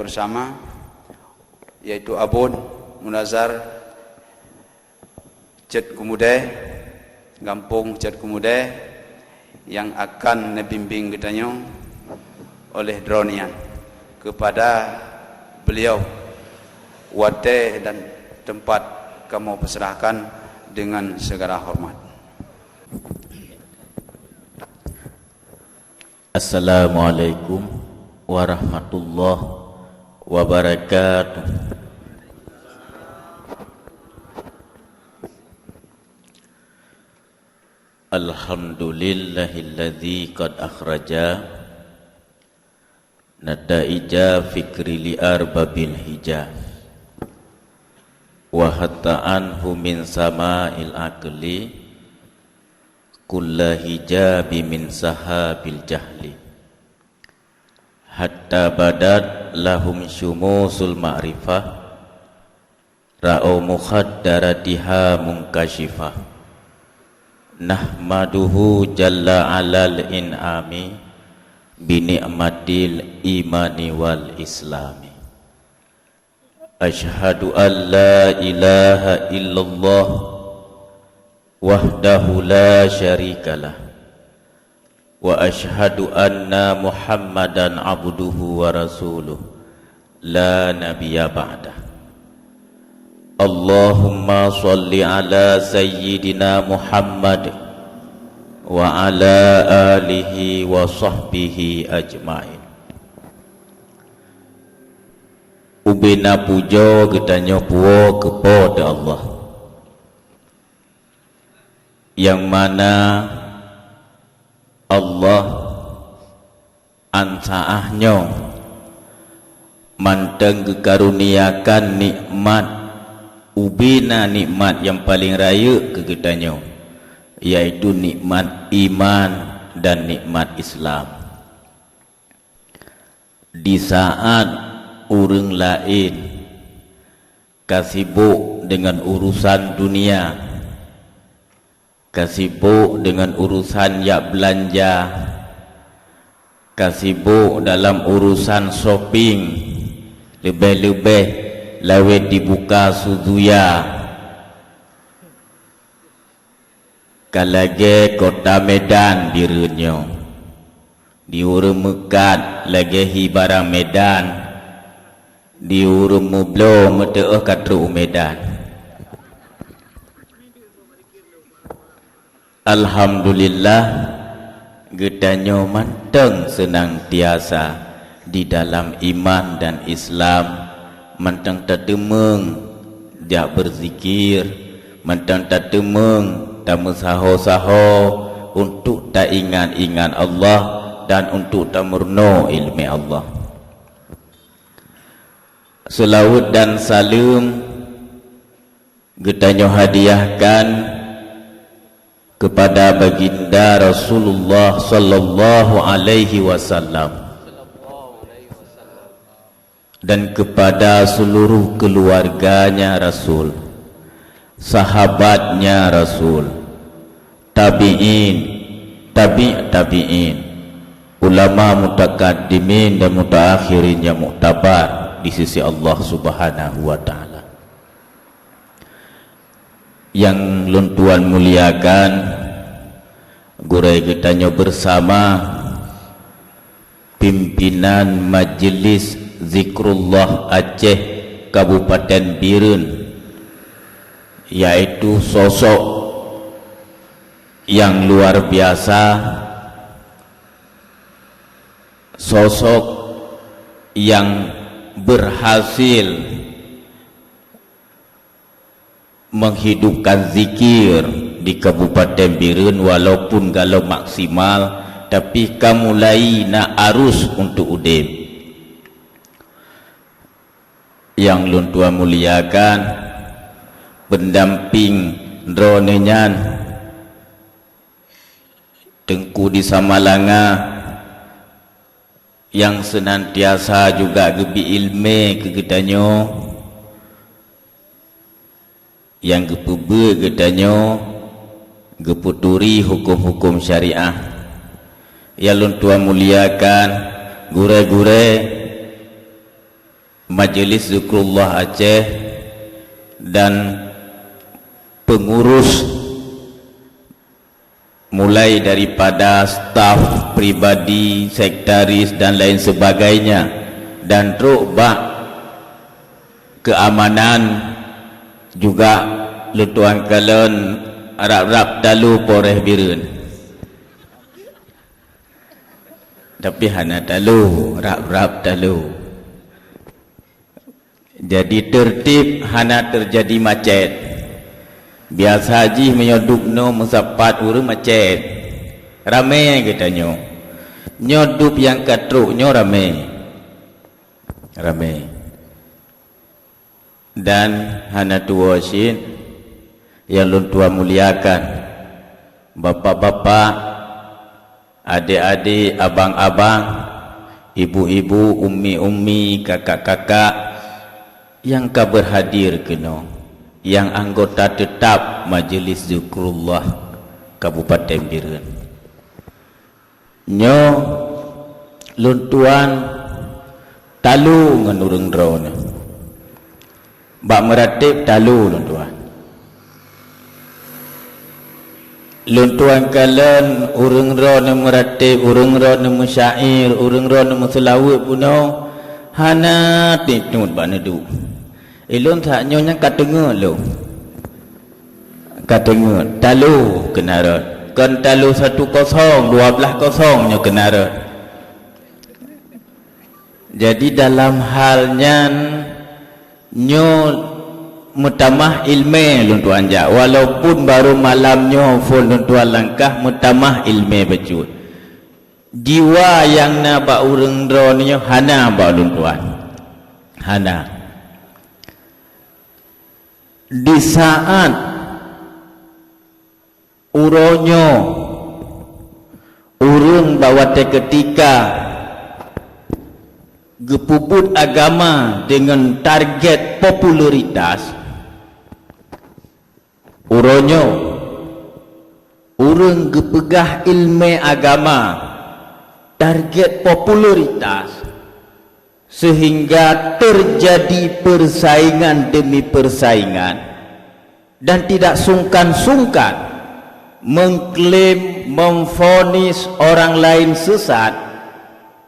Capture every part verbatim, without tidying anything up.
bersama, yaitu Abon Munazar Cot Keumudée, Gampông Cot Keumudée, nyang akan neubimbéng geutanyoe oleh droeneuh nyan. Kepada beliau, watée dan tempat kamoe persilahkan dengan segala hormat. Assalamualaikum warahmatullahi wabarakatuh. Alhamdulillahilladzi qad akhraja nataija fikri li arbabil hija, wa hatta anhu min sama'il aqli kulla hijabi min sahabil jahli, hatta badat lahum syumusul ma'rifah, ra'au mukhaddaratiha munkashifah. Nahmaduhu jalla alal in'ami bi ni'matil imani wal islami. Asyhadu an la ilaha illallah wahdahu la syarikalah, wa asyhadu anna Muhammadan abduhu wa rasuluh, la nabiyya ba'dah. Allahumma shalli ala sayyidina Muhammad wa ala alihi wa sahbihi ajmain. Ubena pujoe geutanyoe puwoe keu Po teu Allah, nyang mana Allah ansa'ah nyoe mantong geukaruniakan nikmat, ubena nikmat nyang paleng rayeuk keu geutanyoe, yaitu nikmat iman dan nikmat Islam. Di saat ureuëng laén ka sibok deungon urusan dunia, ka sibok deungon urusan jak beulanja, ka sibok dalam urusan shopping, leubeh-leubeh lawét dibuka Suzuya. Ka lagée kota Medan Bireuen nyoe. Di ureuëng meukat lagée hi barang Medan, di ureuëng meubloe meuteuôh ka trok u Medan. Alhamdulillah, geutanyoe mantong seunang tiasa di dalam iman dan Islam, mantong tateumeung jak beuzikir, mantong tateumeung tameusaho-saho untuk taingat-ingat Allah dan untuk tameurunoe iéleumé Allah. Seulaweuet dan saleuem geutanyoe hadiahkan kepada Baginda Rasulullah sallallahu alaihi wasallam dan kepada seluruh keluarganya Rasul, sahabatnya Rasul, tabi'in, tabi' tabi'in, ulama mutakaddimin dan mutaakhirin yang muktabar di sisi Allah Subhanahu wa Ta'ala. Nyang lôn tuan muliakan, gurée geutanyoe bersama, pimpinan Majelis Zikrullah Aceh Kabupaten Bireuen, yaitu sosok nyang luar biasa, sosok nyang berhasil menghidupkan zikir di Kabupaten Bireuen, walaupun galom maksimal, tapi ka mulai na arus untuk udeb. Nyang lôn tuan muliakan, pendamping droeneuh nyan, Teungku di Samalanga, nyang seunantiasa juga geubri iéleumé keu geutanyoe, nyang geupeubeuet geutanyoe geupeuturi huköm-huköm syariah. Nyang lôn tuan muliakan, gurée-gurée Majelis Zikrullah Aceh dan pengurus, mulai daripada staf pribadi, sekretaris dan lain sebagainya, dan trok bak keamanan juga, lôn tuan kalon rab-rab talu Polres Bireuen. Tapi hana talu, rab-rab talu. Jadi tertib, hana terjadi macet. Biasa jih meunyoe dub noe meusapat ureuëng macet. Ramé geutanyoe. Nyoe dub nyang ka trok nyoe ramé. Ramé. Dan hana tuwoe cit nyang lôn tuan muliakan, bapak-bapak, adék-adék, abang-abang, ibu-ibu, ummi-ummi, kakak-kakak nyang ka berhadir keunoe, nyang anggota tetap Majelis Zikrullah Kabupaten Bireuen. Nyoe lôn tuan talu ngon ureuëng droeneueh. Bak meuratéb talu lôn tuan. Lôn tuan kalon ureuëng droeneueh meuratéb, ureuëng droeneueh meusyair, ureuëng droeneueh meuseulaweuet bunoe hana tiep-tiep bak neuduek. Ilôn that nyoe nyang ka teungeut lôn. Ka teungeut, talu keunan rot. Kon talu satu kosong, dua belas kosong nyoe keunan rot. Jadi dalam hal nyan, nyoe meutamah iéleumé lôn tuan jak. Walaupun barô malam nyoe phon lôn tuan langkah, meutamah iéleumé bacut. Jiwa nyang na bak ureuëng droeneueh nyoe hana bak lôn tuan. Hana. Di saat uroe nyoe ureuëng bak watée keutika geupeubuet agama deungon target popularitas, uroe nyoe ureuëng geupeugah iéleumé agama target popularitas, sehingga terjadi persaingan demi persaingan, dan tidak sungkan-sungkan mengklaim, memvonis orang lain sesat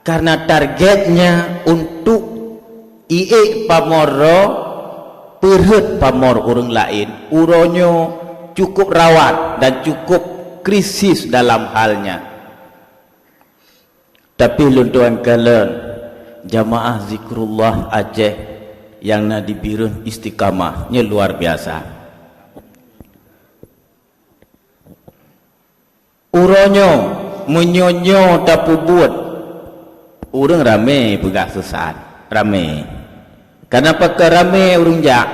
karena targetnya untuk iék pamor droe, peurhot pamor ureuëng laén. Uroe nyoe cukup rawat dan cukup krisis dalam hal nyan. Tapi lôn tuan kalon, jamaah Zikrullah Aceh nyang na di Bireuen istiqamah, nyoe luar biasa. Uroe nyoe, meunyoe nyoe tapeubuet, ureuëng ramé peugah sesat, ramé. Kareuna pakon ramé ureuëng jak,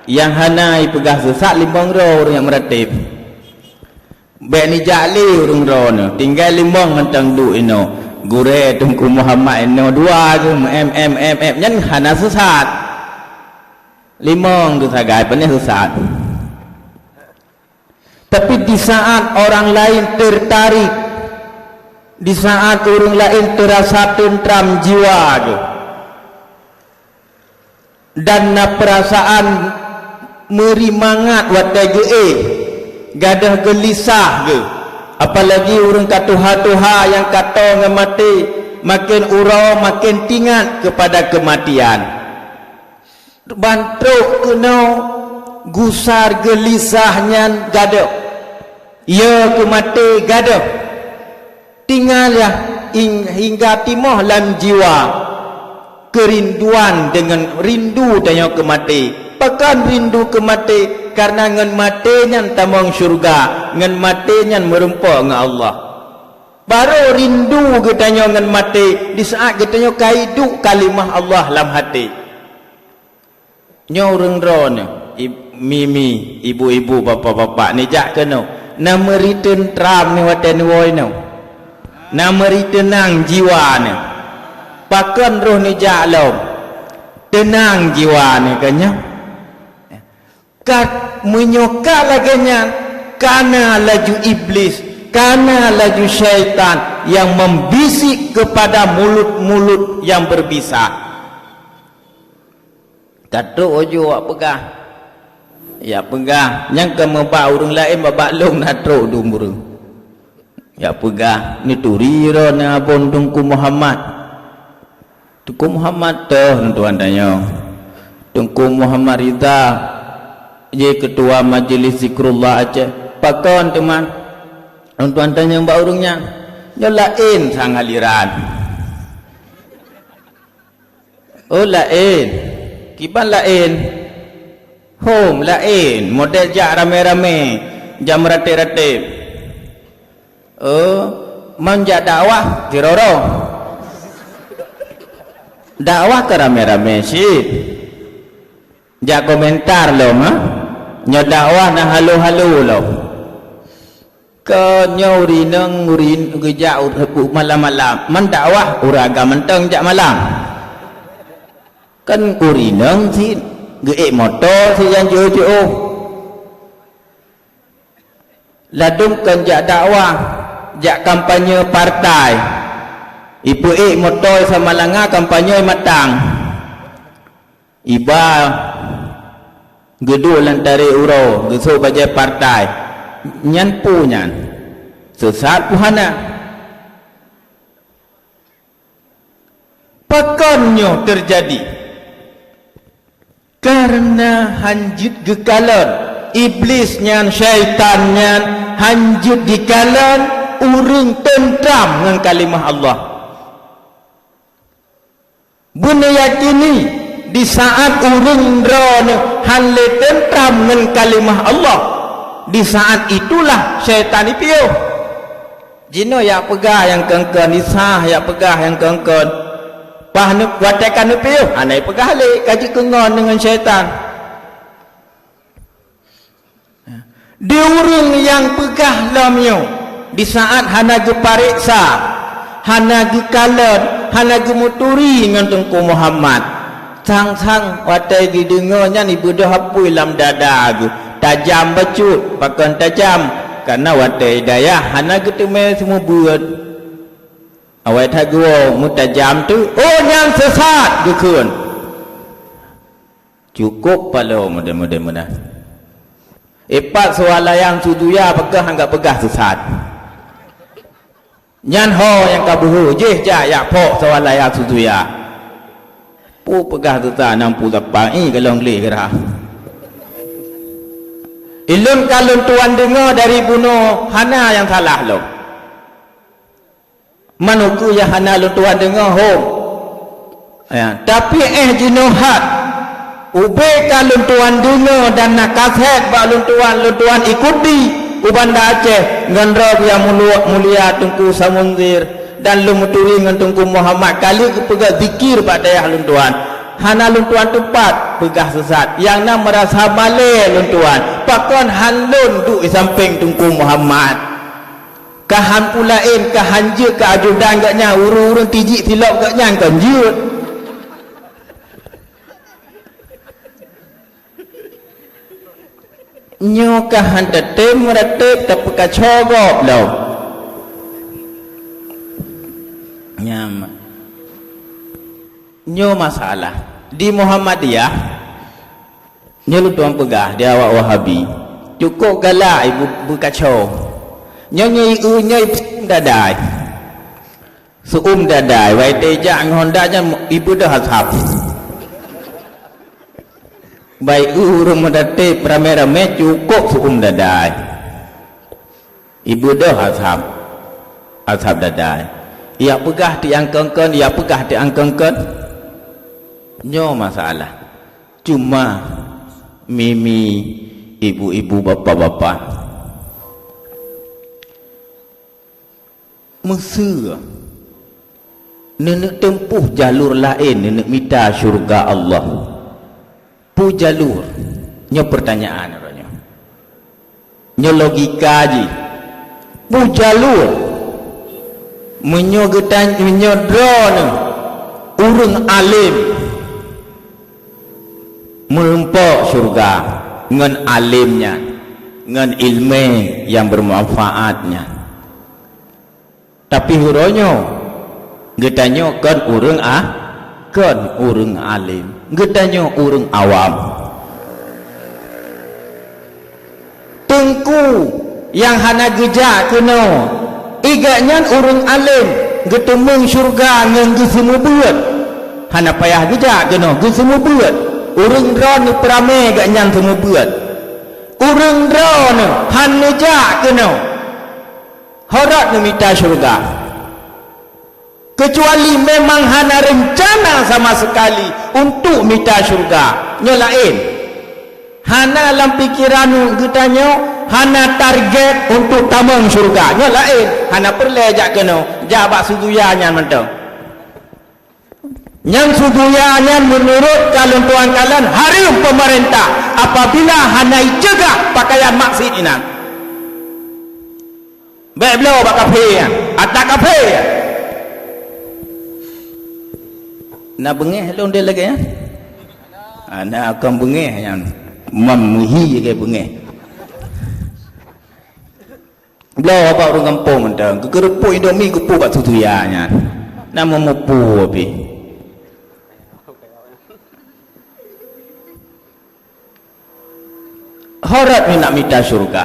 nyang hana jipeugah sesat limong droe ureuëng nyang meuratéb. Bék neujak lé ureuëng droeneueh, tinggai limong mantong duek inoe. Gurée Teungku Muhammad inoe dua geuh, em, em, em, em, nyan hana sesat. Limong tu sagai, pane sesat. Tapi di saat orang lain tertarik, di saat ureuëng laén teurasa teuntram jiwa geuh, dan na peurasaan meuri mangat watée geuéh, gadôh geulisah geuh, apalagi ureuëng ka tuha-tuha nyang ka toe ngon maté, maken uroe maken tingat keupada keumatian. Ban trok keunoe gusar geulisah nyan gadôh, ya keu maté gadôh. Tinggai lah hingga timoh lam jiwa keurinduan deungon rindu tanyoe keu maté. Pakon rindu keu maté? Kareuna ngon maté nyan tamong syeuruga, ngon maté nyan meurumpok ngon Allah. Barô rindu geutanyoe ngon maté disaát geutanyoe ka iduek kalimah Allah lam até. Nyoe ureuëng droeneueh, mimi, ibu-ibu, bapak-bapak, neujak keunoe, na meuri teuntram neuh watée neuwoe nyoe? Na meuri teunang jiwa neuh? Pakon roh neujak lom? Teunang jiwa neuh kan nyoe? Ka, meunyoe ka lagée nyan, kana laju Iblis, kana laju syaitan nyang membisik keupada mulut-mulut nyang beubisa. Ka trok ujoe awak peugah. Yak peugah, nyang ka meuba ureuëng laén babah lôn na trok dum ureuëng. Yak peugah, neuturi droeneuh abon Teungku Muhammad. Teungku Muhammad toh lôn tuan tanyong. Teungku Muhammad Ridha, jih keutua Majlis Zikrullah Aceh. Pakon teuma lôn tuan tanyong bak ureuëng nyan? Nyoe laén sang aliran. Oh, laén. Kiban laén? Hom, laén. Model jak ramé-ramé, jak meuratéb-ratéb. Oh, man jak dakwah, siroro. Dakwah ka ramé-ramé cit. Jak komentar lom, ha? Nyoe dakwah na halo-halo lom. Keu nyoe ureuëng inong, ureuëng geujak u-, u-, malam-malam. Man dakwah, ureuëng agam mantong jak malam. Kan ureuëng inong cit geuék moto cit nyang jiôh-jiôh. Ladôm kon jak dakwah, jak kampanye partai. Ipeuék moto samalanga kampanye matang. Iba geuduek lam tarek uroe, geusôk bajée partai. Nyan peue nyan? Sesat peue hana? Pakon nyoe teujadi? Kareuna hanjeuet geukalon. Iblih nyan, syaitan nyan, hanjeuet geukalon ureuëng teutram ngon kalimah Allah. Beuneuyakini, di saat ureuëng droeneuh hán lé teutram ngon kalimah Allah, di saat itulah syaitan ipiôh. Jinoe yak peugah nyang kon-kon, isah yak peugah nyang kon-kon. Paih neu-, watée ka neupiôh, hana ipeugah lé, ka jeuet keu ngon deungon syaitan. Di ureuëng nyang peugah lom nyoe, di saat hana geupareksa, hana geukalon, hana geumeuturi ngon Teungku Muhammad. Sang-sang watée geudeungoe nyan ibeudôh apui lam dada geuh. Tajam bacut, pakon tajam? Kareuna watée hidayah hana geuteumé seumeubeuet. Awai that geuwoe meutajam teuk, "Oh, nyan sesat!" geukheun. Cukôp paloe model-model meunan. Ipat Swalayan Suzuya peugah anggap peugah sesat. Nyan ho nyang ka beuhe, jih jak yak phok Swalayan Suzuya. Peue peugah sesat nam pu sapa, ih, galong gleh geura. Ilôn ka lôn tuan deungoe dari bunoe hana nyang salah lom. Meunoe keuh nyang hana lôn tuan deungoe hom. Ya, tapi éh jinoe hat. Ubé ka lôn tuan deungoe dan na kaset bak lôn tuan, lôn tuan ikuti u Banda Aceh ngon droe nyang mulu-, mulia Teungku Samunzir dan lôn meuturi ngon Teungku Muhammad kali geupeugah zikir bak dayah lôn tuan. Hana lôn tuan teupat peugah sesat. Nyang na meurasa malée lôn tuan. Pakon hán lôn duek di sampéng Teungku Muhammad. Ka hán peue laén, ka hán jeuet keu ajudan gobnyan, ureuëng-ureuëng tijik silop gobnyan kon jeuet. Nyoe ka hán teutem meuratéb tapeukaco gob lom. Nyan, nyoe masalah di Muhammadiyah. Nyoe lôn tuan peugah di awak Wahabi, cukôp galak ibu-, beukaco. Nyoe, nyoe, nyoe seu'uem dadai. Seu'uem dadai, watée jak ngon Honda nyan ibeudôh asab. Baik ureuëng meudaté ramé-ramé cukôp seu'uem dadai. Ibeudôh asab, asab dadai. Yak peugah tiang kongkon, yak peugah tiang kongkon. Nyoe masalah. Cuma mimi ibu-ibu, bapak-bapak, meuseu neuneuk tempuh jalur laén neuneuk mita syeuruga Allah. Peue jalur? Nyoe peurtanyaan uroe nyoe. Nyoe logika jih. Peue jalur? Meunyoe geutan-, meunyoe droeneuh ureuëng além, meurumpok syeuruga ngon além nyan, ngon ileumé nyang beumanfaat nyan. Tapi uroe nyoe, geutanyoe kon ureuëng a-, Kon ureuëng além, geutanyoe ureuëng awam. Teungku nyang hana geujak keunoe, i gobnyan ureuëng além, geuteumeung syeuruga ngon geuseumeubeuet. Hana payah geujak keunoe, geuseumeubeuet. Ureuëng droeneuh peuramé gobnyan seumeubeuet. Ureuëng droeneuh han neujak keunoe, ho rot neumita syeuruga. Keucuali memang hana reuncana sama seukali untuk mita syeuruga, nyoe laén. Hana lam pikeran geutanyoe, hana target untuk tamong syeuruga, nyoe laén. Hana peureulée jak keunoe, jak bak suduya nyan mantong. Nyang suduya nyan meunurot kalon tuan kalon hareuem peumeurintah apabila hana iceugah pakaian maksiet inan. Bék bloe bak kafé nyan, ata kafé nyan. Na beungéh lôn deh lagée nyan? Hana kon beungéh nyan, mam meuhi lagée beungéh. Bloe bak ureuëng gampông mantong, geukeureumpok Indomie geupue bak suduya nyan. Na meumupu pih. Ho rot meunak mita syeuruga.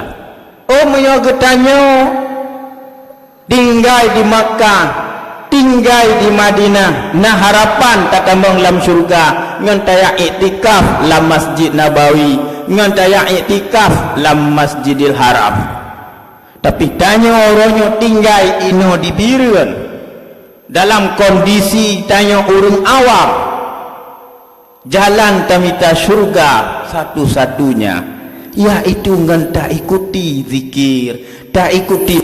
Oh, meunyoe geutanyoe tinggai di Makkah, tinggai di Madinah, na harapan tatamong lam syeuruga ngon tajak iktikaf lam Masjid Nabawi, ngon tajak iktikaf lam Masjidil Haram. Tapi tanyoe uroe nyoe tinggai inoe di Bireuen, dalam kondisi tanyoe ureuëng awam. Jalan tamita syeuruga satu-satunya, yaitu ngon taikuti zikir, taikuti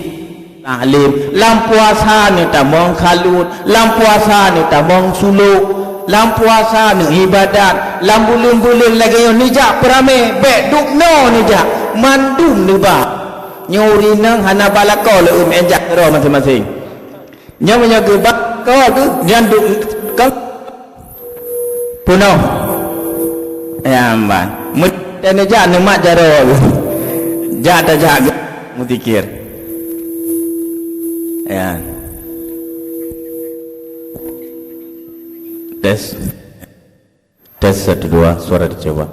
taklim. Lam puasa neutamong khalut, lam puasa neutamong sulok, lam puasa neuibadat, lam buleuen-buleuen lagée nyoe neujak peuramé, bék dubnoe neujak, mandum neuba. Nyoe ureuëng inong hana ba lakoe lé meu'en jak keudroe maséng-maséng. Nyoe meunyoe geuba lakoe geuh, nyan dub kon peunoh. Ya, mban. Meuteuneu jak neumat jaroe geuh. Jak tajak geuh meutikir. Ya. Tes. Tes satu dua, suara dicoba.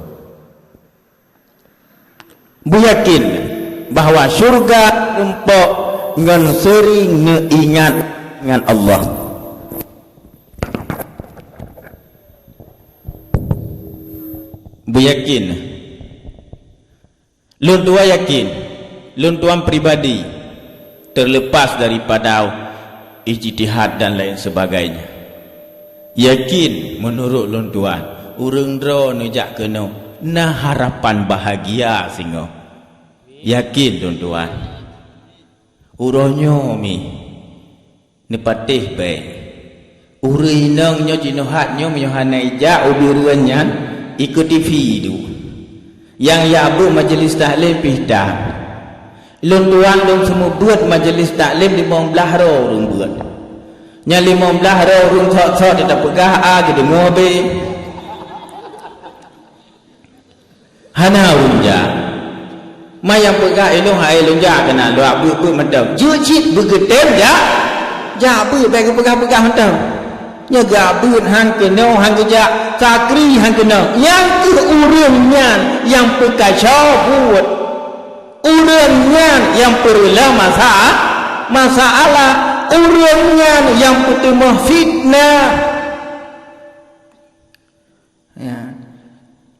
Beuyakin bahwa syeuruga rumpok ngon seuring neuingat ngon Allah. Beuyakin. Lôn tuan yakin, lôn tuan pribadi, terlepas daripada ijtihad dan lain sebagainya. Yakin, meunurot lôn tuan, ureuëng droe neujak keunoe na harapan bahagia singoh. Yakin lôn tuan. Uroe nyoe mi neupatéh bée. Ureuëng inong nyoe jinoe hat nyoe meunyoe hana ijak u Bireuen nyan, ikeue T V iduek. Nyang jak beuet majelis taklim pih tan. Lôn tuan lôn seumeubeuet majelis taklim limong blaih droe ureuëng beuet. Nyang limong blaih droe ureuëng sot-sot tapeugah a geudeungoe bée. Hana ureuëng jak. Ma nyang peugah ilôn hai lôn jak keunan, lôn beuet-beuet mantong. Jeuet cit beugeutem jak, jak beuet bék geupeugah-peugah mantong. Nyoe jak beuet han keunoe han geujak, sakri han keunoe. Nyang keuh ureuëng nyan nyang peukaco buet. Ureuëng nyan nyang peureulée masa-, masalah. Ureuëng nyan nyang peuteumèe fitnah. Ya.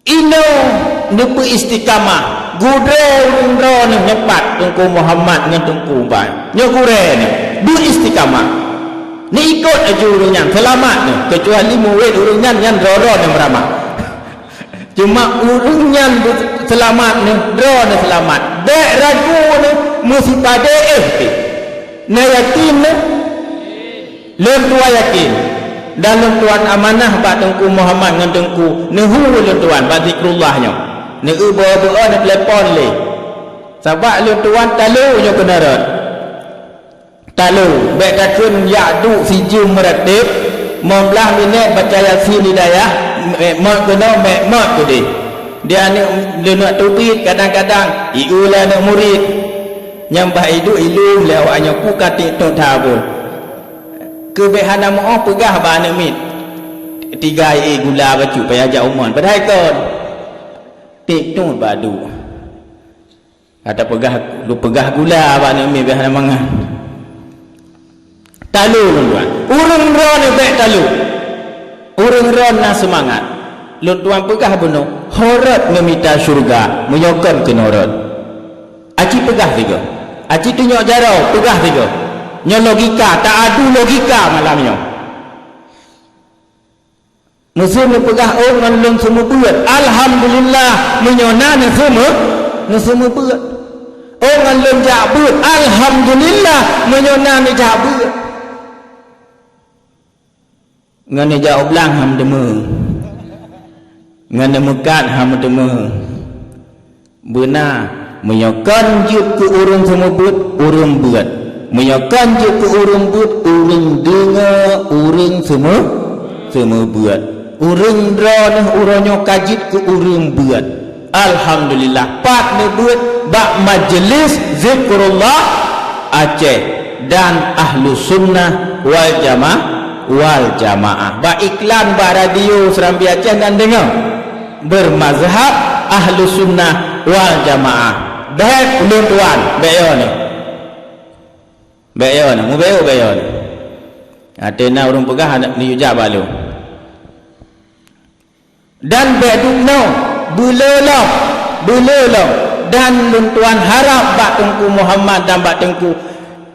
Inoe neupeu istiqamah, gurée ureuëng droeneuh nyoe pat Teungku Muhammad ngon Teungku Ubai. Nyoe gurée nyoe, beu istiqamah. Neuikot laju ureuëng nyan, seulamat nyoe, keucuali murit ureuëng nyan, nyan droe-droe nyang meuramah. Cuma ureuëng nyan beu-, seulamat nyoe, droeneuh seulamat. Bék ragu nyoe, meusipadé éh pih. Na yakin nyoe? Lôn tuan yakin, dan lôn tuan amanah bak Teungku Muhammad ngon Teungku Neuhu lôn tuan bak zikrullah nyoe. Neueu beu-beu neutelepon lé. Sabab lôn tuan talo nyoe keuneurot. Talo, bék takheun jak duek sijeuem meurateb, limong blaih minét baca Yasin Hidayah, mék mot keunoe, mék mot keudeh. Di aneuëk leuneuk teubiet kadang-kadang, ieu lé aneuëk murit. Nyang bah iduek ilôn lé awak nyoe peue ka tiek tôh that buet. Keu bék hana meu-oh peugah bak aneuëk miet. Tiga ie gula bacut payah jak u mon. Padahai kon. Tiep tut bak duek. Kata peugah, lu peugah gula bak aneuk miet biasa mangat. Talo lôn tuan. Ureuëng droeneuh bék talo. Ureuëng droeneuh na seumangat. Lôn tuan peugah bunoe, horot neumita syeuruga, meunyoe kon keuneurot. Aci peugah sigoe. Aci tunyok jaroe, peugah sigoe. Nyoe logika, ta adu logika malam nyoe. Meuseu neupeugah, "Oh, ngon lôn seumeubeuet." Alhamdulillah, meunyoe na neuseume-, neuseumeubeuet. "Oh, ngon lôn jak beuet." Alhamdulillah, meunyoe na neujak beuet. Ngon neujak u blang han meuteumé. Ngon neumeukat han meuteumé. Beuna, meunyoe kon jeuet keu ureuëng seumeubeuet, ureuëng beuet. Meunyoe kon jeuet keu ureuëng beuet, ureuëng deungoe, ureuëng seumeu-, seumeubeuet. Ureuëng droeneuh uroe nyoe ka jeuet keu ureuëng beuet. Alhamdulillah, pat neubeuet bak majeulis zikrullah Aceh dan Ahlus Sunnah wal Jama-, wal Jamaah. Bak iklan bak radio Serambi Aceh nan deungoe. Bermazhab Ahlus Sunnah wal Jamaah. Bék ulôn tuan, bék yo nyoe. Bék yo nyoe, mubéu bék yo nyoe. Até na ureuëng peugah aneuk neujak bak lôn. Dan bék dubnoe, beuleuloh, beuleuloh. Dan lôn tuan harab bak Teungku Muhammad dan bak Teungku,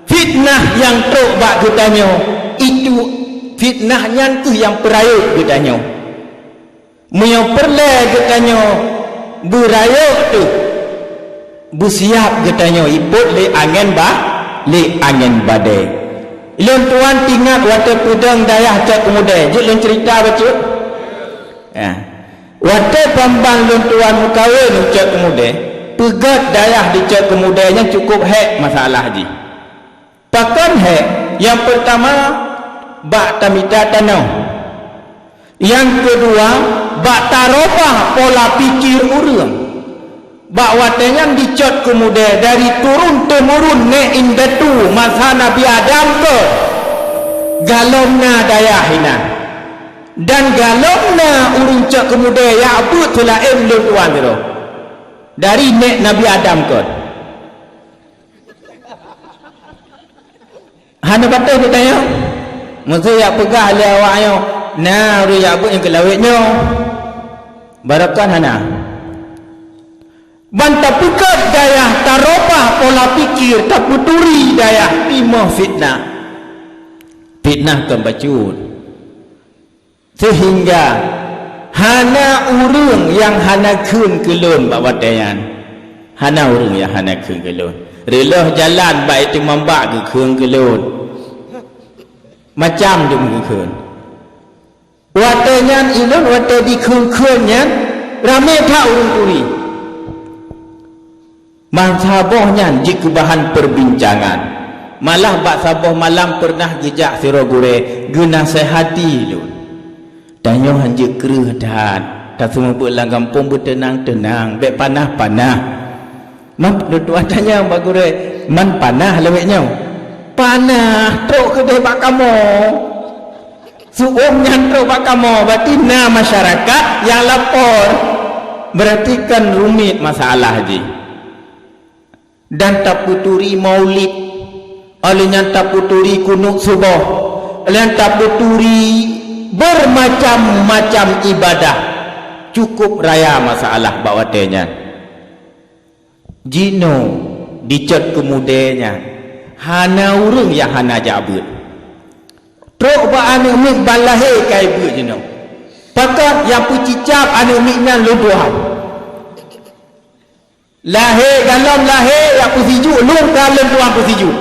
fitnah nyang trok bak geutanyoe, itu fitnah nyan kheueh nyang peurayeuk geutanyoe. Meunyoe peureulée geutanyoe beurayeuk teuh, beusiab geutanyoe ipot lé angén ba-, lé angén badée. Lôn tuan teuingat watée peudong dayah Cot Keumudée, jeuet lôn ceurita bacut. Ya. Watée ban-ban lôn tuan meukawen u Cot Keumudée, peugét dayah di Cot Keumudée nyan cukup hék masalah jih. Pakon hék? Nyang peurtama, bak tamita tanoh. Nyang keudua, bak tarubah pola pikir ureuëng. Bak watée nyan di Cot Keumudée dari turun-teumurun nék indatu masa Nabi Adam keu galom na dayah inan. Dan galom na ureuëng Cot Keumudée nyang beuet seulaén lôn tuan sidroe. Dari nék Nabi Adam keu Hana patéh geutanyoe. Meuseu jak peugah lé awak nyoe, na ureuëng jak beuet nyang keu lawét nyoe. Barokon hana. Ban tapeugét dayah, tarubah pola pikir, tapeuturi dayah, timoh fitnah. Fitnah kon bacut. Seuhingga hana ureuëng nyang hana kheun keu lôn bak watée nyan. Hana ureuëng nyang hana kheun keu lôn. Reuloh jalan bak ié teumambak geukheun keu lôn. Macam dum geukheun. Watée nyan ilôn watée dikheun-kheun nyan, ramé that ureuëng turi. Ban saboh nyan jeuet keu bahan peurbincangan. Malah bak saboh malam peureunah geujak sidroe gurée geunasehati lôn. Tanyoe hanjeuet kreueh that, taseumeubeuet lam gampông beuteunang-teunang, bék panah-panah. Man lôn tuan tanyong bak gurée, man panah lawét nyoe? Panah, trok keudeh bak kamoe. Su'uem nyan trok bak kamoe, berarti na masyarakat nyang lapor. Berarti kan rumit masalah jih. Dan tapeuturi maulid, óh lheueh nyan tapeuturi kunut suboh, óh lheueh nyan tapeuturi beumacam-macam ibadah. Cukup raya masalah bak watée nyan. Jinoe di Cot Keumudée nyan, hana ureuëng nyang hana jak beuet. Trok bak aneuk miet ban lahé ka ibeuet jinoe. Pakon nyang peucicab aneuk miet nyan lôn tuan. Lahé, galom lahé, jak peusijuek, lôn ka lôn tuan peusijuek.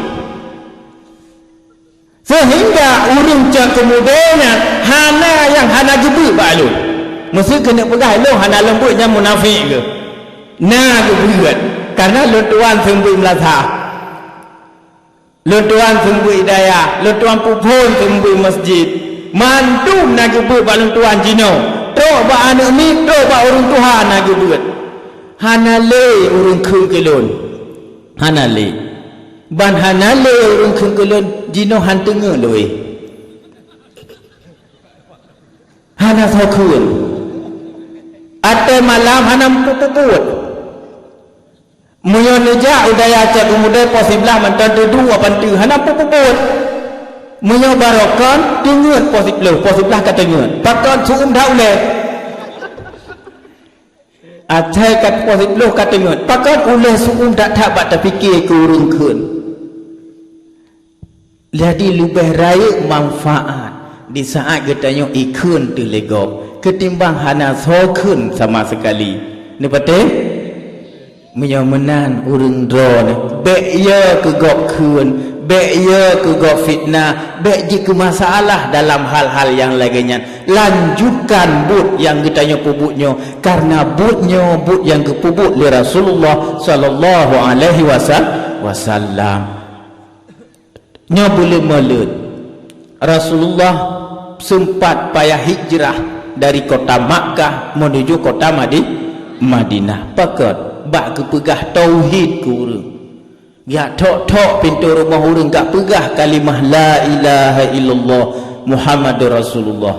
Seuhingga ureuëng Cot Keumudée nyan hana nyang hana geubeuet bak lôn. Meuseu keuneuk peugah lôn hana lôn beuet nyan munafék keuh. Na geubeuet, kareuna lôn tuan seumeubeuet meulasah. Lôn tuan seumeubeuet dayah, lôn tuan peuphon seumeubeuet masjid. Mandum na geubeuet bak lôn tuan jinoe. Trok bak aneuk miet, trok bak ureuëng tuha na geubeuet. Hana lé ureuëng kheun keu lôn. Hana lé. Ban hana lé ureuëng kheun keu lôn, jinoe han teungeut lôn. soe kheun. Até malam hana peubuet. Meunyoe neujak u dayah Cot Keumudai poh siblaih mantong teuduek panteue hana peubuet. Meunyoe barokon teungeut poh siploh, poh siblaih ka teungeut. Pakon su'um that ulèe. Asai ka poh siploh ka teungeut. Pakon ulèe su'um that-that bak tapike keu ureueng kheun. Jadi leubeh rayeuk manfaat di saat geutanyoe ikheun teuh lé gob ketimbang hana soe kheun sama sekali. Neupatéh? Meunyoe meunan ureueng droeneuh, bèk yo keu gob kheun, bèk yo keu gob fitnah, bèk jeuet keu masalah dalam hal-hal nyang lagèe nyan. Lanjutkan buet nyang geutanyoe peubuet nyoe, karena buet nyoe buet nyang geupeubuet lé Rasulullah sallallahu alaihi wasa-, wasallam. Nyoe buleuen maleuet, Rasulullah seumpat payah hijrah dari kota Makkah menuju kota Madi-, Madinah. Pakon? Bak geupeugah tauhid keu ureueng. Jak thok-thok pintoe rumoh ureueng, jak peugah kalimah la ilaha illallah Muhammadur Rasulullah.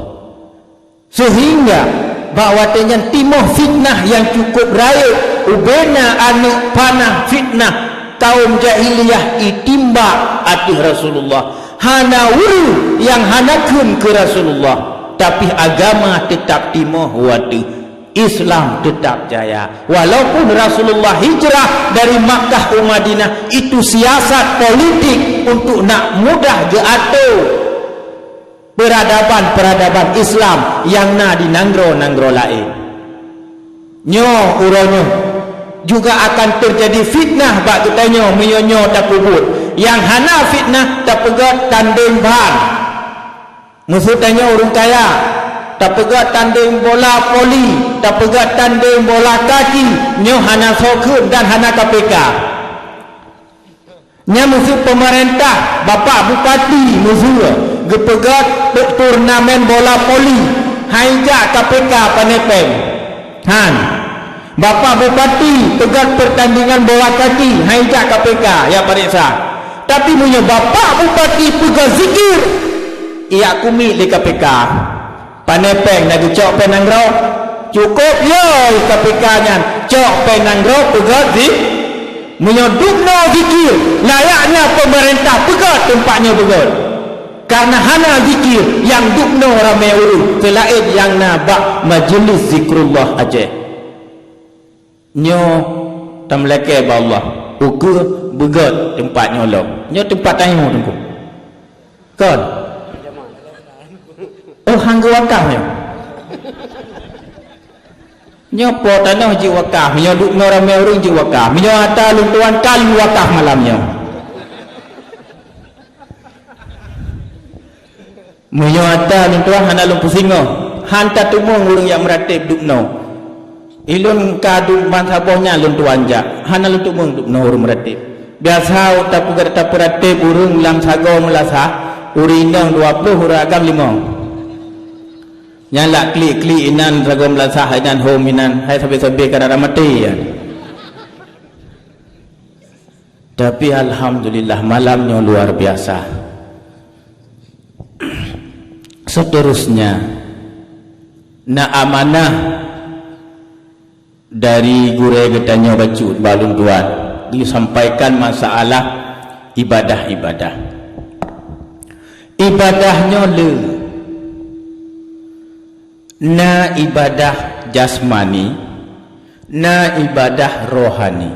Seuhingga bak watèe nyan timoh fitnah nyang cukup rayeuk ubena aneuk panah fitnah kaum jahiliyah itimbak ateueh Rasulullah. Hana ureueng nyang hana kheun keu Rasulullah, tapi agama teutap timoh u ateueh. Islam teutap jaya. Walaupun Rasulullah hijrah dari Makkah u Madinah, itu siasat politik untuk nak mudah geuato peradaban-peradaban Islam nyang na di nanggroe-nanggroe laén. Nyoe uroe nyoe juga akan teujadi fitnah bak geutanyoe meunyoe nyoe tapeubuet. Nyang hana fitnah tapeugöt tandeng ban. Meuseue tanyoe ureueng kaya, tapeugöt tandeng bola voli, tapeugöt tandeng bola kaki, nyoe hana soe kheun dan hana K P K. Nyan meuseue peumeurintah, bapak bupati meuseue geupeugöt turnamen bola voli, han ijak K P K pané péng. Han. Bapak bupati peugöt peurtandingan bola kaki, han ijak K P K jak pareksa. Tapi meunyoe bapak bupati peugöt zikir, ijak kumiet lé K P K. Pané péng na geucok péng nanggroe? Cukup yo K P K nyan cok péng nanggroe peugöt zi-, meunyoe dubnoe zikir, layaknya peumeurintah peugöt teumpat nyoe beugöt. Karena hana zikir nyang dubnoe ramé ureueng seulaén nyang na bak majeulis zikrullah Aceh. Nyoe tameulakée bak Allah, ukeue beugöt teumpat nyoe lom. Nyoe teumpat tanyoe Teungku. Kon? Oh, han geuwakaf nyoe. Nyoe po tanoh jiwakaf, nyoe dubnoe ramé ureueng jiwakaf. Meunyoe ata lôn tuan ka lôn wakaf malam nyoe. Meunyoe ata lôn tuan hana lôn peusingoh, han tateumeung ureueng nyang meuratéb dubnoe. Ilôn ka duek ban saboh nyan lôn tuan jak, hana lôn teumeung dubnoe ureueng meuratéb. Biasa tapeugah tapeuratéb ureueng lam sagoe meulasah, ureueng inong dua ploh, ureueng agam limong. Nyan lak klik-klik inan sagoe meulasah, inan hom inan, hai sabe-sabe ka dara maté nyan. Tapi alhamdulillah, malam nyoe luar biasa. Seterusnya, na amanah dari gurée geutanyoe bacut bak lôn tuan, disampaikan masalah ibadah-ibadah. Ibadah nyoe le, na ibadah jasmani, na ibadah rohani.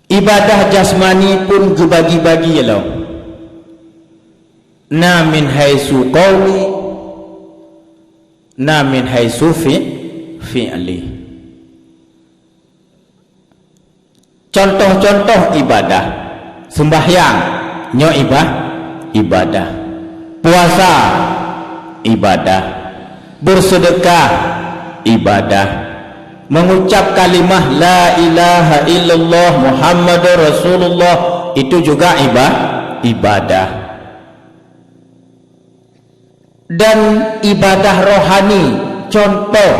Ibadah jasmani pun geubagi-bagi lom. Na min haitsu qauli, na min haitsu fi-, fi'li. Contoh-contoh ibadah, seumbahyang, nyoe iba-, ibadah. Puasa, ibadah. Berseudeukah, ibadah. Mengucap kalimah la ilaha illallah Muhammadur Rasulullah, itu juga iba-, ibadah. Dan ibadah rohani, contoh,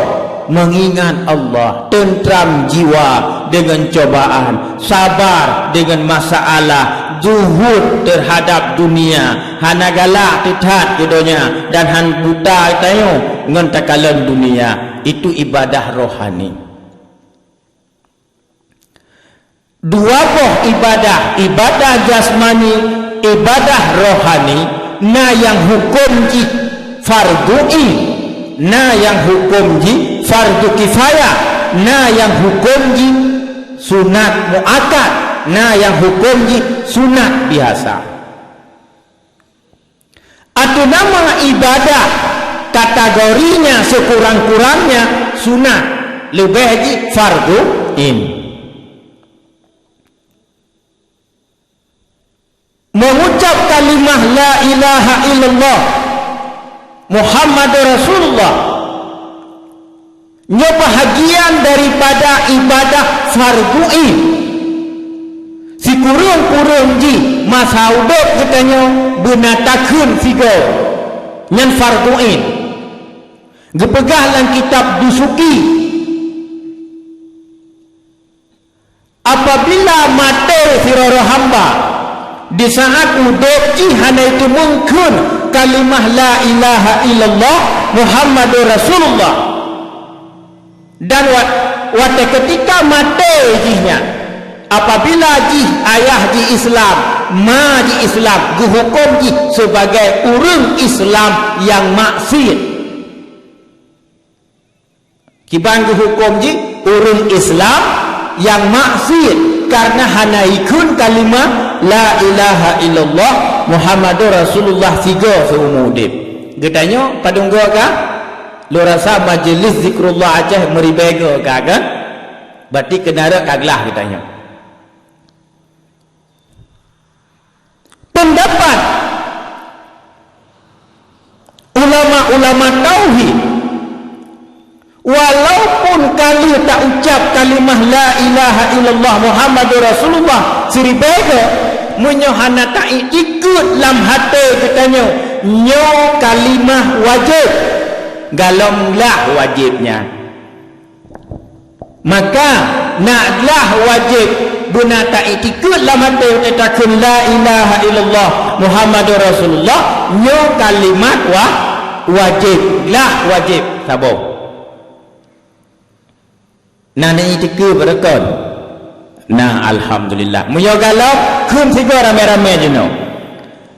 mengingat Allah, teuntram jiwa dengan cobaan, sabar dengan masalah, Zuhud teuhadab dunia, hana galak teutat keu donya, dan han buta tanyoe ngon takalon dunia. Itu ibadah rohani. Dua boh ibadah, ibadah jasmani, ibadah rohani, na nyang huköm jih fardu ain, na nyang huköm jih fardu kifayah, na nyang huköm jih sunat muakkad, na nyang huköm jih sunat biasa. Ateueh nama ibadah, kategorinya sekurang-kurangnya sunat, leubeh jih fardu ain. Mengucap kalimah la ilaha illallah Muhammadur Rasulullah nyoe bahagian daripada ibadah fardu ain. Sikureueng-kureueng jih masa udeb geutanyoe beuna takheun sigoe, nyan fardu ain. Geupeugah lam kitab Dusuki, apabila maté sidroe hamba, di saat udeb jih hana jiteumeung kheun kalimah la ilaha illallah Muhammadur Rasulullah, dan wat-, watée keutika maté jih nyan, apabila jih ayah jih Islam, ma jih Islam, geuhuköm jih sibagai ureuëng Islam nyang maksiet. Kiban geuhuköm jih ureuëng Islam nyang maksiet kareuna hana jikheun kalimah la ilaha illallah Muhammadur Rasulullah sigoe siumu udeb. Geutanyoe padum goe ka? Lôn rasa majeulis zikrullah Aceh meuribée goe ka, kan? Berarti keuneurok ka glah geutanyoe. Pendapat ulama-ulama tauhid, walaupun ka lheueh taucap kalimah la ilaha illallah Muhammadur Rasulullah siribée goe, meunyoe hana taiktikeuet lam até geutanyoe nyoe kalimah wajéb, galom lah wajéb nyan. Maka, nak glah wajéb beuna taiktikeuet lam até watée takheun la ilaha illallah Muhammadur Rasulullah, nyoe kalimat wa-, wajéb, glah wajéb saboh. Na neuiktikeuet beureukan? Na, alhamdulillah. Meunyoe galom, kheun sigoe ramé-ramé jinoe.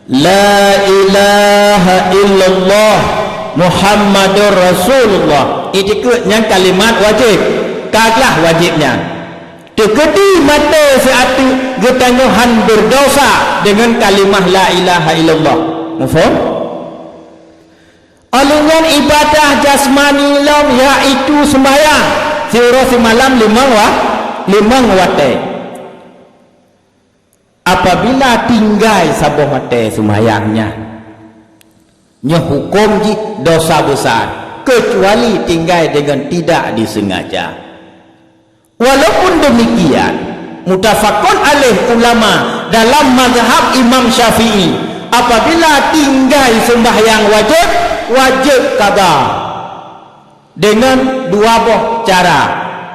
La ilaha illallah Muhammadur Rasulullah. Iktikeuet nyan kalimat wajéb. Ka glah wajéb nyan. Teukeudi maté siateuk geutanyoe han beurdosa deungon kalimah la ilaha illallah. Muphom? Óh lheueh nyan ibadah jasmani lom, yaitu seumbahyang, siuroe simalam limong wa-, limong watée. Apabila tinggai saboh watée seumayang nyan, nyoe huköm jih dosa besar, keucuali tinggai deungon tidak disengaja. Walaupun demikian, mutafakon alaih ulama dalam mazhab Imam Syafi'i, apabila tinggai seumbahyang wajéb, wajéb qadha. Deungon dua boh cara.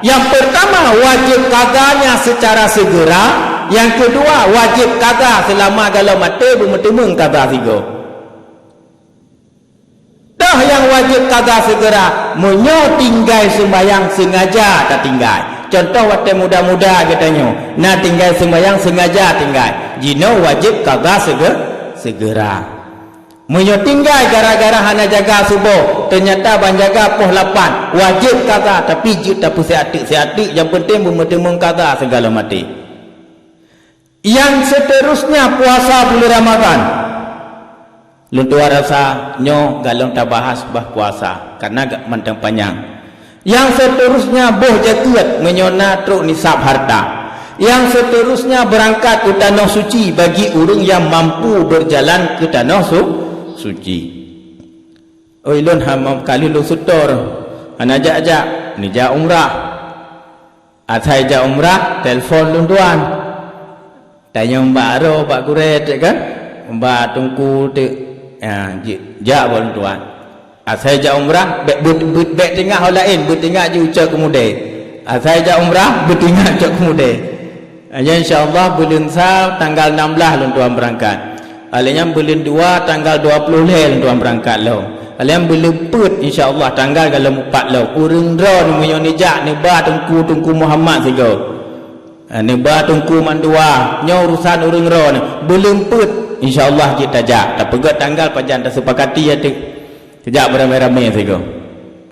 Nyang peurtama, wajéb qadhanya seucara seugera. Nyang keudua, wajéb qadha seulama galom maté beumeuteumeung qadha sigoe. Toh nyang wajéb qadha seugera, meunyoe tinggai seumbahyang seungaja tatinggai. Cuntoh watée muda-muda geutanyoe, na tinggai seumbahyang seungaja tinggai. Jinoe wajéb qadha seuge-, seugera. Meunyoe tinggai gara-gara hana jaga suboh, teunyata ban jaga poh lapan, wajéb qadha, tapi jeuet tapeusiat teuk-siat teuk, nyang peunteng beumeuteumeung qadha sigohlom maté. Nyang seuterusnya puasa buleuen Ramadhan. Lôn tuan rasa nyoe galom tabahas bah puasa, kareuna gak mantong panyang. Nyang seuterusnya boh jakeuet meunyoe na trok nisab harta. Nyang seuterusnya beurangkat u tanoh suci bagi ureuëng nyang mampu beurjalan keu tanoh su-, suci. Oi, lôn hana ka lheueh lôn seutôt, hana jak-jak, neujak umrah. Asai jak umrah, telepon lôn tuan. Tanyong bak aroe, bak gurée teuk kan? Bak teungku teuk. Ya, ji-, jak bak lôn tuan. Asai jak umrah, bék, bék, bék, bék tinggai ho laén, beutinggai jih u cok keumudée. Asai jak umrah, beutinggai cok keumudée. Nyan insya Allah buleuen sa tanggal enam belas lôn tuan beurangkat. Lheuh nyan buleuen dua tanggal dua ploh lhèe lôn tuan beurangkat lom. Lheuh nyan buleuen peuet insya Allah tanggal ka lom upat lom. Ureueng droeneuh meunyoe neujak neuba Teungku, Teungku Muhammad sigoe. Ha, neuba Teungku mandua, nyoe urusan ureueng droeneuh. Buleuen peuet insya Allah jeuet tajak. Tapeugöt tanggal pajan tasepakati ateueh. Tajak beuramé-ramé sigoe.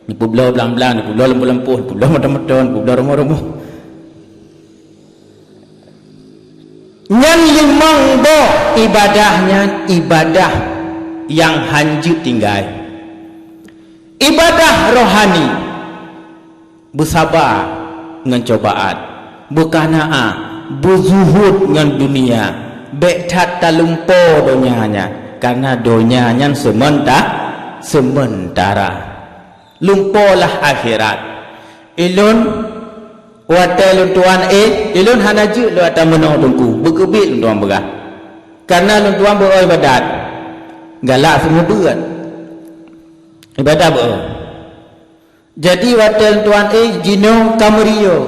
Neupubloe blang-blang, neupubloe lampôh-lampôh, neupubloe moto-moto, neupubloe rumoh-rumoh. Nyan limong boh ibadah nyan ibadah nyang hanjeuet tinggai. Ibadah rohani, beusaba ngon cobaan, beukanaah, beuzuhud ngon dunia, bèk that talumpo donya nyan, kareuna donya nyan seumenta-, seumeuntara. Lumpolah akhirat. Ilôn, watèe lôn tuan éh, ilôn hana jeuet lôn ata meunoe Teungku, beukeubiet lôn tuan peugah. Kareuna lôn tuan beu-o ibadat. Galak seumeubeuet. Ibadat beu-o. Jadi watèe lôn tuan éh, jinoe ka meuriôh.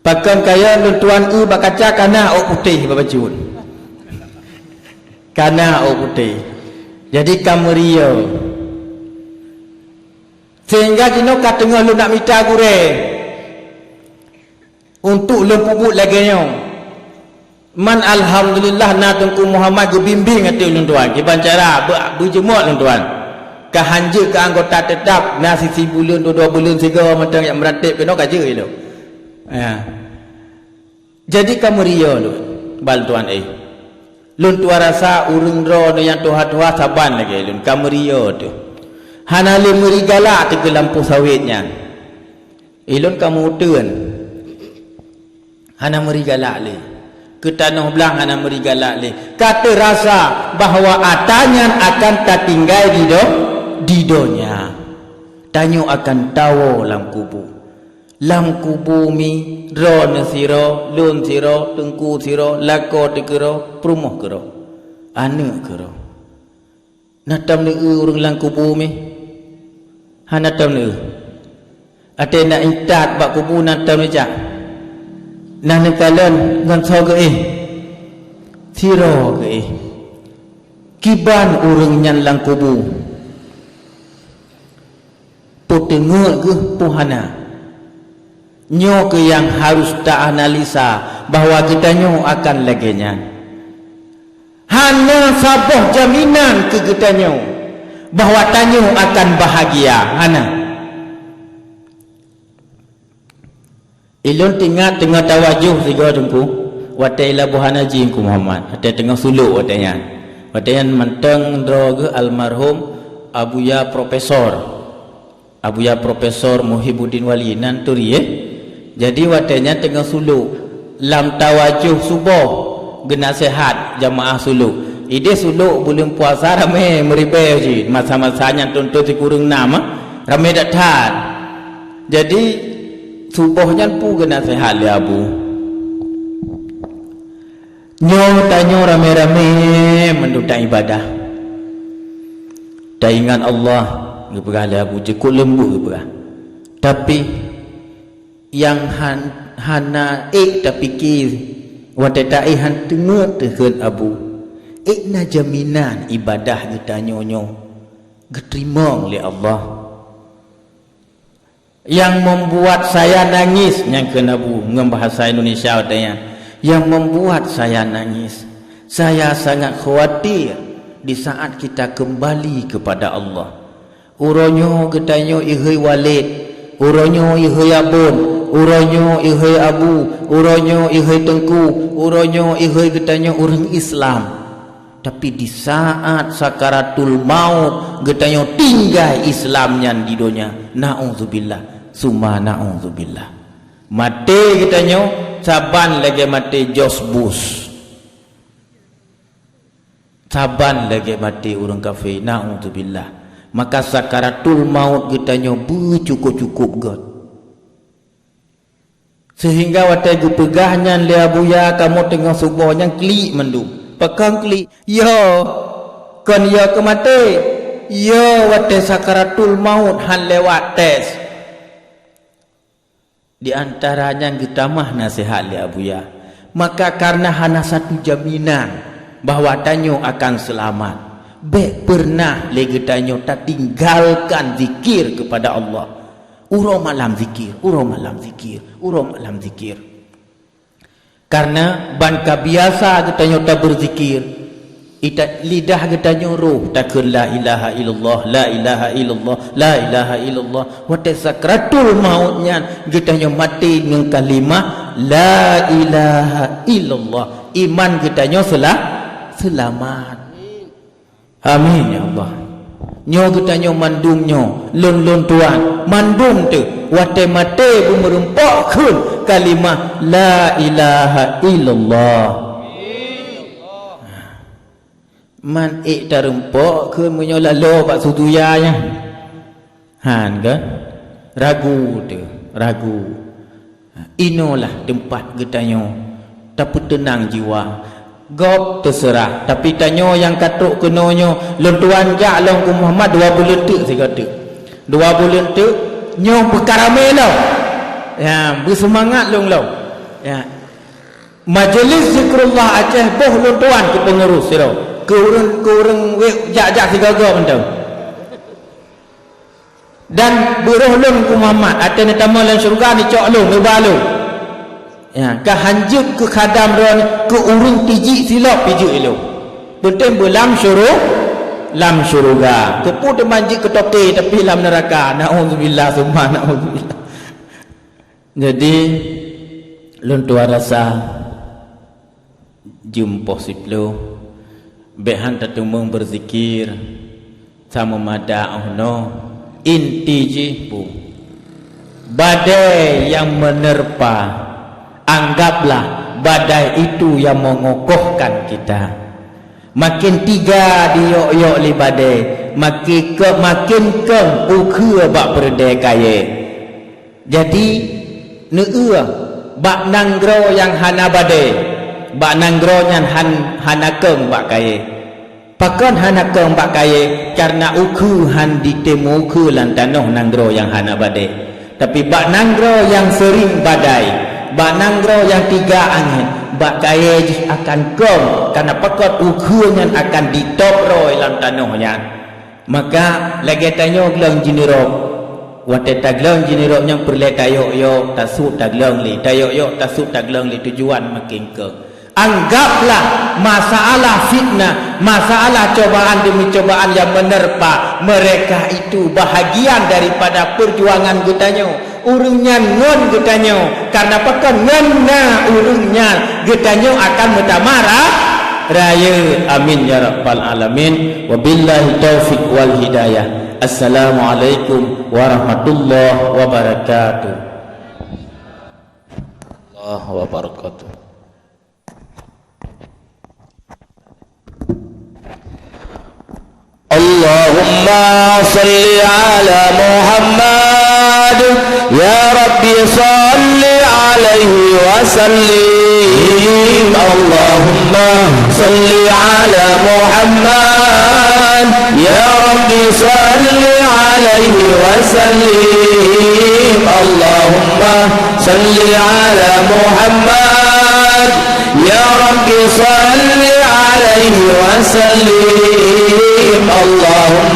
Pakon kayèe lôn tuan eu bak kaca kana ôk putéh bak bacut. Kana ôk putéh. Jadi ka meuriôh. Sehingga jinoe ka teungoh lôn nak mita gurèe untuk lôn peubuet lagèe nyoe. Man alhamdulillah na Teungku Muhammad geubimbéng ateueh lôn tuan. Kiban cara beu-, beujeumöt lôn tuan. Ka hanjeuet keu anggota teutap, na sisi buleuen, dua-dua buleuen sigoe mantong jak meuratéb keunoe ka jeuet ilôn. Ya. Jadi ka meuriôh lôn, ban lôn tuan éh. Lôn tuan rasa ureueng droeneuh nyang tuha-tuha saban lagèe lôn, ka meuriôh teuh. Hana lé meuri galak teuh keu lampôh sawét nyan. Ilôn ka meu-uteuen. Hana meuri galak lé. Keu tanoh blang hana meuri galak lé. Ka teurasa bahwa ata nyan akan tatinggai di do-, di donya. Tanyoe akan tawoe lam kubu. Lam kubu mi, droeneuh sidroe, lôn sidroe, teungku sidroe, lakoe teuh keudroe, peurumoh keudroe, aneuk keudroe. Na tom neueu ureueng lam kubu mi? Hana tom neueu. Watèe na intat bak kubu na tom neujak? Na neukalon ngon soe geuéh? Sidroe geuéh. Kiban ureueng nyan lam kubu? Peuteungeut geuh peue hana. Nyoe keuh nyang harôh ta-analisa bahwa geutanyoe akan lagèe nyan. Hana saboh jaminan keu geutanyoe bahwa tanyoe akan bahagia. Hana. Ilôn teuingat teungoh tawajoh sigoe Teungku, watèe i Labuhan Haji Teungku Muhammad, watèe teungoh sulok watèe nyan. Watèe nyan mantong droe geuh almarhum Abuya Profesor. Abuya Profesor Muhibuddin Wali nan Turi, eh. Jadi watèe nyan teungoh sulok, lam tawajoh suboh geunaseuhat jamaah sulok. Idéh sulok buleuen puasa ramé meuribèe jih, masa-masa nyan thôn-thôn sikureueng nam, ah, ramé that-that. Jadi, suboh nyan peue geunaseuhat lé Abu? Nyoe tanyoe ramé-ramé mandum taibadah. Taingat Allah, geupeugah lé Abu, jeuet keu leumbut geupeugah. Tapi, nyang han-, hana ék tapike, watèe taéh han teungeut teuh kheun Abu. Ék na jaminan ibadah geutanyoe nyoe geuteurimong lé Allah. Yang membuat saya nangis, nyang kheun Abu ngon bahasa Indonesia watèe nyan, yang membuat saya nangis, saya sangat khawatir di saat kita kembali kepada Allah. Uroe nyoe geutanyoe ihôi Walid, uroe nyoe ihôi Abon, uroe nyoe ihôi Abu, uroe nyoe ihôi Teungku, uroe nyoe ihôi geutanyoe ureueng Islam. Tapi di saat sakaratul maut, geutanyoe tinggai Islam nyan di donya. Naudzubillah, summa naudzubillah. Maté geutanyoe saban lagèe maté George Bush. Saban lagèe maté ureueng kafé, naudzubillah. Maka sakaratul maut geutanyoe beucukôp-cukôp göt. Seuhingga watèe geupeugah nyan lé Abuya, kamoe teungoh suboh nyan klik mandum. Pakon klik? Yo, kon yo keu maté. Yo, watèe sakaratul maut han lewat tes. Di antara nyan geutamah naseuhat lé Abuya. Maka kareuna hana satu jaminan bahwa tanyoe akan seulamat, bék peureunah lé geutanyoe tatinggalkan zikir keupada Allah. Uroe malam zikir, uroe malam zikir, uroe malam zikir. Kareuna ban ka biasa geutanyoe tabeurzikir, ita-, lidah geutanyoe roh takheun, "La ilaha illallah, la ilaha illallah, la ilaha illallah." Watée sakratul maut nyan, geutanyoe maté ngon kalimah, "La ilaha illallah." Iman geutanyoe seula-, seulamat. Amin, ya Allah. Nyoe geutanyoe mandum nyoe, lôn, lôn tuan, mandum teuh, watée maté beumeureumpok kheun kalimah la ilaha illallah. Man ék tareumpok kheun meunyoe laloe bak suduya nyan. Han kan? Ragu teuh, ragu. Inoe lah teumpat geutanyoe tapeuteunang jiwa. Gob teuseurah, tapi tanyoe nyang ka trok keunoe nyoe, lôn tuan jak lom keu Muhammad dua buleuen teuk sigoe teuk. Dua buleuen teuk nyoe beukaramé lom. Ya, beuseumangat lôn lom. Ya. Majelis zikrullah Aceh boh lôn tuan keu peungurus sidroe. Keu ureueng, keu ureueng wék jak-jak sigoe-goe mantong. Dan beuroh lôn keu Muhammad, watée neutamong lam syeuruga neucok lôn, neuba lôn. Ya, ka hanjeuet keu khadam droeneuh, keu ureueng tijik silop pijeuet lôn. Peunteng beulam syuru-, lam syeuruga. Keupeue teuma jeuet keu toke tapi lam neuraka. Naudzubillah summa naudzubillah. Jadi, lôn tuan rasa jeuem poh siplôh, bék han tateumeung beuzikir, sameumada 'oh noe, inti jih peue? Badai yang menerpa, anggaplah badai itu yang mengokohkan kita. Makin tiga diyok-yok lé badai, makin ke-, makin keung ukheue bak peureudée kayée. Jadi, neueu bak nanggroe nyang hana badée, bak nanggroe nyan han-, hana keung bak kayée. Pakon hana keung bak kayée? Kareuna ukheue han jitem ukheue lam tanoh nanggroe nyang hana badée. Tapi bak nanggroe nyang seuring badai, bak nanggroe nyang tiga angén, bak kayée jih akan keung, kareuna pakon ukheue nyan akan jitôb rhoi lam tanoh nyan. Maka lagée tanyoe gleueng jinirok. Watée tagleueng jinirok nyang peureulée tayok-yok, tasuet tagleueng lé, tayok-yok, tasuet tagleueng lé, tujuan makin keung. Anggaplah masalah fitnah, masalah cobaan demi cobaan yang menerpa mereka itu bahagian daripada perjuangan geutanyoe. Ureuëng nyan ngon geutanyoe, kareuna pakon ngon na ureuëng nyan geutanyoe akan meutamah ra-, rayeuk. Amin ya rabbal alamin. Wabillahi taufiq wal hidayah. Assalamualaikum warahmatullahi wabarakatuh. Allah wabarakatuh. اللهم صل على محمد، يا رب صل عليه وسلم. اللهم صل على محمد، يا رب صل عليه وسلم. اللهم صل على محمد، يا رب صل عليه وسلم. اللهم